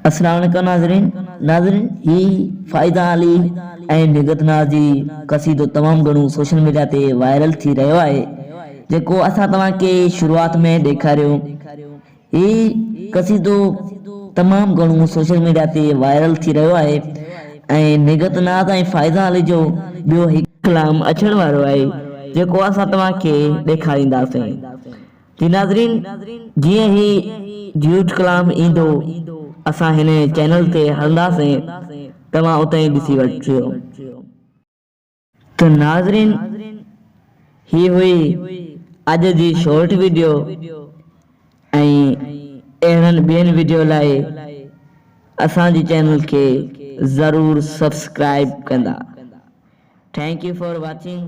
السلام عليڪم ناظرين ناظرين هي فائزه علي ۽ نگهت ناز جي قصيدو تمام گهڻو سوشل ميڊيا تي وائرل ٿي رهيو آهي جيڪو اسان توهان کي شروعات ۾ ڏيکاريو هي قصيدو تمام گهڻو سوشل ميڊيا تي وائرل ٿي رهيو آهي ۽ نگهت ناز ۽ فائزه علي جو ٻيو هڪ ڪلام اچڻ وارو آهي جيڪو اسان توهان کي ڏيکارينداسين. جي ناظرين جيئن هي ڊيوٽ ڪلام ايندو اسان هن چينل تي هلنداسين توهان اتي ئي ڏسي وٺجو. ته ناظرين هي هئي اڄ جي شارٽ وڊيو ۽ اهڙن ٻين وڊيو لاء اسان جي چينل کي ضرور سبسڪرائب ڪندا thank you for watching.